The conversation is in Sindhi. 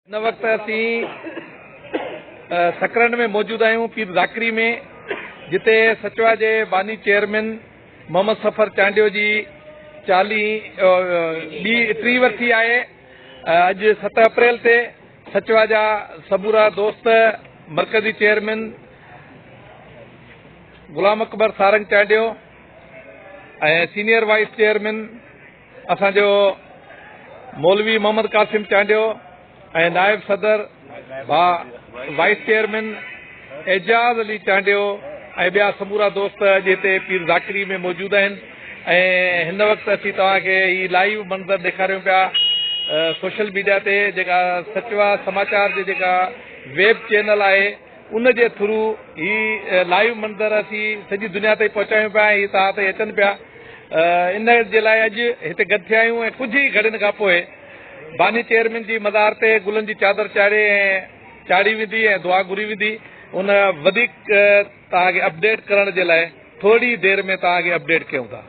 هن وقت اسين سڪرنڊ ۾ موجود آهيون پير ذاڪري ۾ جتي سچوا جي باني چيئرمين محمد صفر چانڊيو جي چاليهه ٻي ٽي ورسي آهي. اڄ 7 اپريل تي سچوا جا سمورا دوست مرڪزي chairman Ghulam Akbar Sarang Chandio ۽ senior vice chairman اسان جو مولوي محمد قاسم چانڊيو ۽ نائب صدر ڀاء وائيس چيئرمين اعجاز علي چانڊيو ۽ ٻيا سمورا دوست اڄ هتي پير ذاڪري ۾ موجود آهن ۽ هن وقت اسين توهان کي هي لائيو منظر ڏيکاريون پيا سوشل ميڊيا تي جيڪا سچوا سماچار جي جيڪا ويب چينل آهي ان جي ٿرو هي لائيو منظر اسين سڄي دنيا تائين پهچايون پيا ۽ هي توهان تائين اچن پيا. ان جي لاء اڄ هتي گڏ ٿيا آهيون ۽ ڪجهه ئي گهڙين کان پوء باني چيئرمين جي مزار تي گلن جي چادر چاڙهي ۽ چاڙهي ويندي ۽ دعا گهري ويندي. ان وڌيڪ توهان کي اپڊيٽ ڪرڻ جي لاء ٿوري دير ۾ توهان کي اپڊيٽ ڪيون ٿا.